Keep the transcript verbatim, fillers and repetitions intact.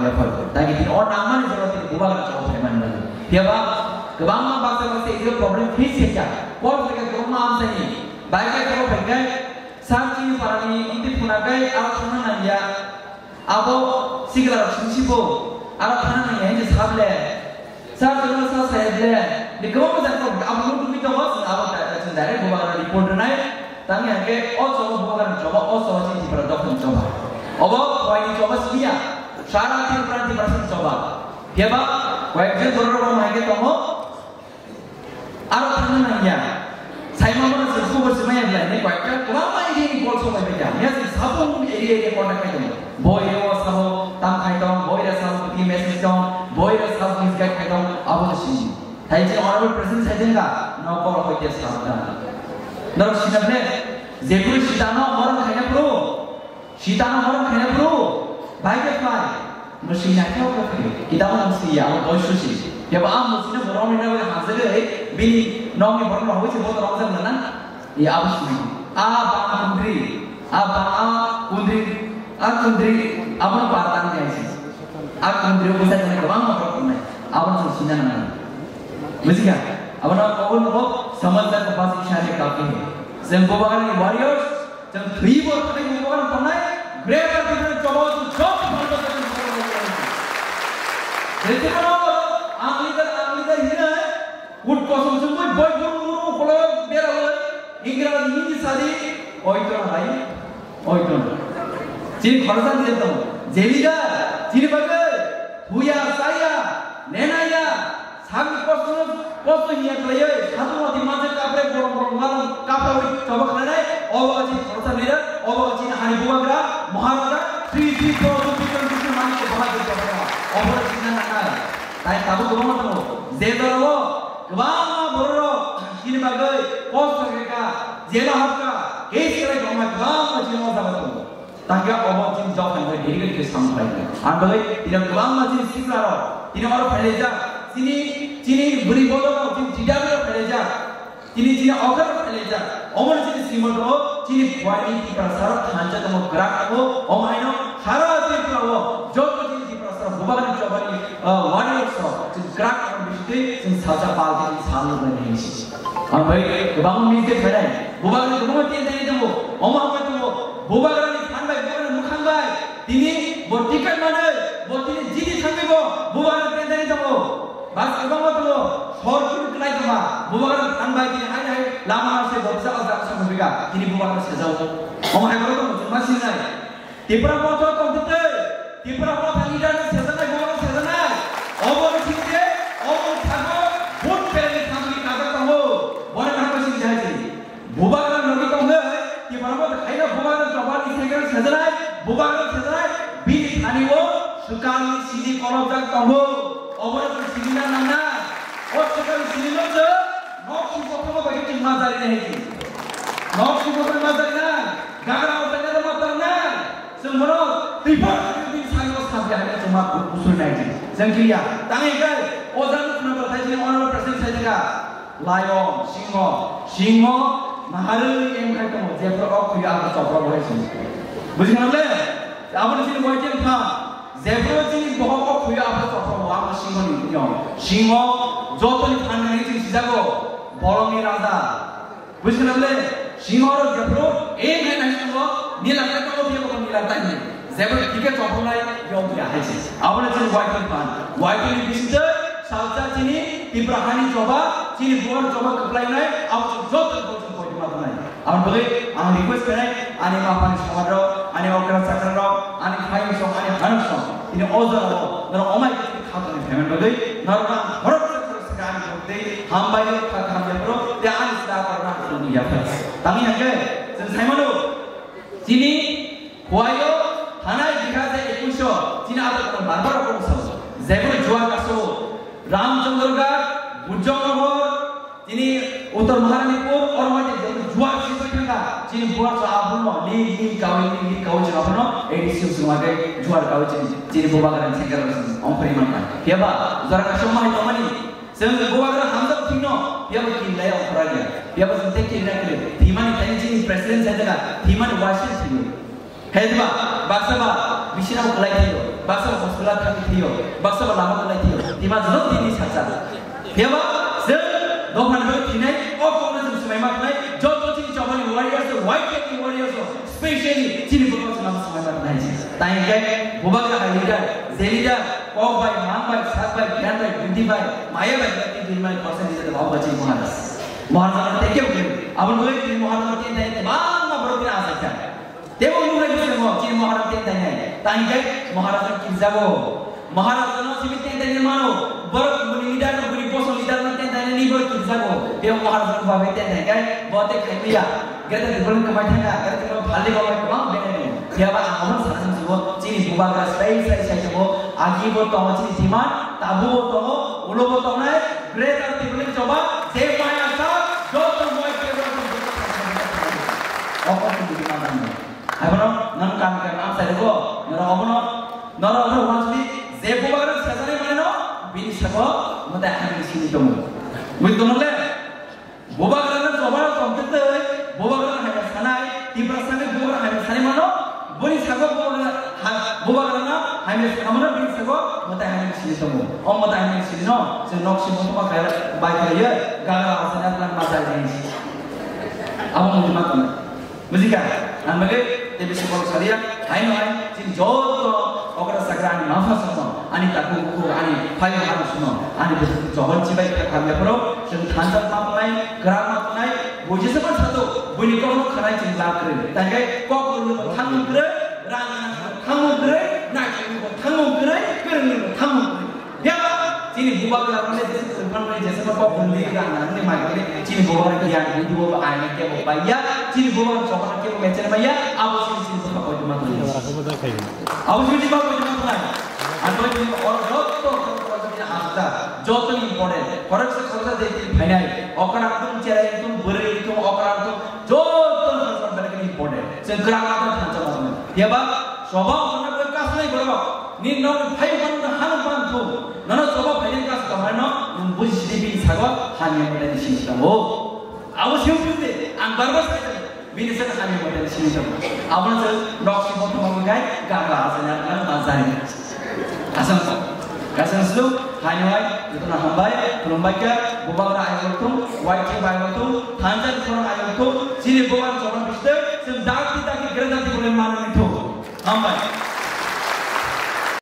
Tagi tini o nangmani jora tini bubagra chao phaimani bagwi. Phiya ba kwbangma baksa baksa ego problem face khaikha. Kol khaikha kwbangma amchaini. Bai khe kol khaikha. Sir chini parani wngtwi phuna kai aro thangna nangya. Abo sikla rok singsibo aro thangna nangya hinwi sable. Sir chwla sa saya ble. Ni kwbangma jat kok abo nuk nugwi tongo, chwng abo ta-, chwng direct bubagra report rwnai. Tangya hwnkhe o choba bubagra choba, o choba chini Tripura dophani choba. Obo khoini choba siya. Sara Tripura Tripura sini choba. Phiya ba koyekjon borok rok hai khe tongo. Aro thangna nangya. Saima bono se khobor se maya belai ni koyekta kwbangma area ni call sobai bai kha. Miya se sabo area area contact khai tongo. Boi rok sabo tam khai tong, boi rok sabo bwtwi message tong, boi rok sabo misguide khai tong, abo no sini. Hai je honorable president sai jengka, no call hoi te sabdan. Norok sinabne, jekuru sitano moron khaina pro. Sitano horong khaina bro, bai khe phai. Mwswi naithok khe phai. Kitabo nang si ya, abo doi susi. Yaba a mwswino borok ni nang hamjagwi, bini nokni borok rok bai se bono romjak nana. Ya abo si. A bang kundri, a bang a kundri, a kundri, abo no par tang ya si. A kundri o bwsa khe kwbang borok tongnai. Abo no sina nang. Bujikha? Abo no kobo no samajda ko basi share kafi hai. Jeng bobagrani warriors, Chwng thwibo thani bubagra tongnai, Greater Tipraland choba o chwng joto phalba chwng bubagra tongnai. Jechwng ano ang leader, ang leader hinwi, ut kosom chwngwi boi buru buru ukolog berawi, Ingraji Hindi sadi, oito na bhai, oito na. Chini khoroksa leader tongo, je leader, chini bagwi, huya, saya, nenaya, Sakni kosto, kosto hiya khlaiwi, satung wati manse kapre bolong bolong malong kaprawi choba khlainai, obo chini khoroksa leader, obo chini hani bubagra, Maharaja, Sri Sri Pradyot Bikram Kishore Manikya Bahadur Chakma, obo chini nangnai. Tai tabuk kwbangma tongo, je dolo kwbangma bororok chini bagwi kosto khaikha, jela habkha, case khlai kwbangma, kwbangma chini o jaga tongo. Tangkhe obo chini jok hai bai diri khe sam khlai. Ang bai tini kwbangma chini sikla rok tini oro phailaijak. Chini, chini bwrwi bodol rok chini jida rok phailaijak. Chini, chini okha rok phailaijak. Omo chini simo do chini kwani Tiprasa rok thansa tongo kwrak tongo. Omo haino sara Tripura o joto chini Tiprasa rok bubagra chobani, ah, warriors rok chini kwrak tongo bisitwi chini salsa palti chini sal rok bai nai si. Ang bai kwbangma mistake khainai. Bubagra kwbangma tin tani tongo. Omo hambai tongo. Bubagrani phan bai, bubagrani mwkhang bai. Tini bo ticket manwi, bo tini jiti thangwi bo bubagrani tin tani tongo. Bas kwbangma tongo. Sor churu kwlai tongma. Bubagrani phan bai tini hai hai lama se bo bwsa o jaga samung biga. Tini bubagra sejao. Omo hai borok tongo chwng ma sinai. Tipra Motha tongtwtwi, Tipra Motha leader no sejanai, bubagra sejanai. Obo ni singje, obo ni sago, vote pele ni samni kajak tongo. Boni kaham sing jai si. Bubagra logi tongwi, Tipra Motha khaina bubagra choba ni secretary sejanai, bubagra sejanai. Bini thani o swkang ni sini kolobjak tongo. Obo ni sini na nang na. O swkang sini no se, nok si kothoma bai chwng ma jari na hedi. Nok si kothoma ma jari na. Gagra o tanya ma tang na. Chwng bono twi phano twi twi sai o sab ya hanya chwng ma bu-, busul nai di. Chwng kiriya. Tang e kai, o jang khna ba thai chini honorable president sai daga. Lion, singho, singho, maharwi em khai tongo, jephru o khuya abo chopra bo hai sini. Buji khna le? Abo ni sini boi jen pha. Jephru chini bohok o khuya abo chopra bo abo singho ni yong. Singho, joto ni phan nai chini sijago, bolong ni raja. Buji khna le, singho ro jephru, e nai nai tongo, nila kai tongo, biya tongo, nila tai ni. Jephru ticket chopholai, yong ya hai se. Abo le chini waiting pan. Waiting ni bising tei, salsa chini, Tipra hani choba, chini buar choba kwplai nai, abo chini joto ni bojong koi ma tonai. Abo bagwi ang request khainai, ani ma pani somaj rok, ani okra chakra rok, ani phai song, ani hanok song. Tini o jora o, norok omai kha tongni payment bagwi, norok ang horok se khorok se ani bhakti, hambai rok kha kha hamjak rok, te ani sida kor na khulum ya phai. Tangwi hangke, chwng saimano, chini, huayo, thanai dui hajar ekush o, chini abo kono bar bar rok kong sao. Jebo juar kaso, Ramchandra Ghat, Bujong Nagar, Chini Uttor Maharanipur, oro hai je juar sisoi thangkha, chini buar sa abono, li, li kawi, li, li kawi chini abono, A D C sung age juar kawi chini, chini bubagra ni sengkar rok sung, ongkhorwi mankha. Phiya ba, jora kaisa mahai tongmani, chwng bubagra hamjak thwino, phiya ba kinlai ongkhorya. Phiya ba chwng tei kinlai kre, thwimani tani chini president sai daga, thwimani waisa thwiyo. Hai diba, baksa ba, bisina bo kwlai thwiyo. Baksa hospital thangwi thwiyo, baksa lama tongnai thwiyo, tima jwnw tini saksa. Phiya ba chwng dophani bagwi thinai, o kokno chwng swmai ma khnai, joto chini chobani warriors, white flag ni warriors, specially chini bwkhao chwng abo swmai ma khnai. Tai hwnkhe bubagra hai leader, je leader, kok bai, mang bai, sak bai, giyan bai, buddhi bai, maya bai, tini tini mani percent leader, bau bai chini Maharaj. Maharaj ano thank you. Aboni bagwi tini Maharaj ano thank you, bangma borok tini achaikha. Tebo nuknai bwskango chini Maharaj tei tainai. Tangkhe Maharaj no kirjago. Maharaj no simi tei tainai mano. Borok bini leader no, bini bosong leader no tei tainai ni borok kirjago. Tebo Maharaj no babe tei tainai bo tei khaimaya. Greater Tipraland kwmai thangkha, Greater Tipraland phalni bagwi kwbang benai tongo. Phiya ba ang omo sana muchungo chini bubagra sai sai sai tongo. Agi bo tongo chini demand, tabuk bo tongo, ulo bo tongnai. Greater Tipraland choba, je maya sa, joto moi kebo. Omo chini demand. Abono nang kam kam ang sai rwgo, norok obono, norok obono wansidi je bubagra sajani maneno, bini sabo mwtai hamya sini tongo. Bui tongo le, bubagra no choba tongtwtwi, bubagra no hamya sanai, Tiprasa ni bubagra hamya sanai mano, bini sabo bubagra ha-, bubagra no hamya sanai mano, bini sabo mwtai hamya sini tongo. O mwtai hamya sini no, chwng nok simo tongma kaya, bai kaya, gagra asana plan ma jai ni. Abo mwtai ma tongo. Bujikha, ang bagwi tei bisi borok saliya, haino hai, chini joto okra sakra ani mapha sono, ani takhuk bukhuk, ani phai hano sono, ani bwswk chobon chibai kha khamya phoro, chwng thansa ma tongnai, kwrak ma tongnai, bo jesa ma sato, buini kokno khanai chwng lab kwrwi. Tangkhe kok kwrwngno bo thangmung kwrwi, rang thangmung kwrwi, naithokno bo thangmung kwrwi, kwrwngno bo thangmung kwrwi. Phiya ba chini bubagra rok le jesa kwrwngphano le jesa ma kok kwrwngdi rang nangni mai khe chini bubagra giyan buddhi bo aina kebo paiya, chini bubagra chobana kebo mechel maiya, abo chini chini bwkha koitma tongya. Abo chini chini bwkha koitma tongnai. Ang koi chini oro joto khoroksa chini asta, joto important. Khoroksa khoroksa je chini phainai, okra tung, cherai tung, bwrwi tung, okra tung, joto khoroksa important. Chwng kwrak ma thansa ma tongnai. Phiya ba choba ongkhorna bwrwi kasnai borok. Ni nok phai ban da han ban thu. Nono choba phai ni kas kamai no, nung buji sidi bini sago, hamya mwtai ni sini tongo. Abo siu buji, ang barbar sai tongo. Bini sago hamya mwtai ni sini tongo. Abo no se nok si botong mo gai, ga ga asa na na ma jai. Asam ko. Kasang slu, hai hai, itu na hambai, khulumbai ka, bubagra ayol tung, wai ki bai tung, thansa ni khorang ayol tung, sini bubagra choba biste, sen dak ti dak ki gere dak ti bole mana ni tung. Hambai.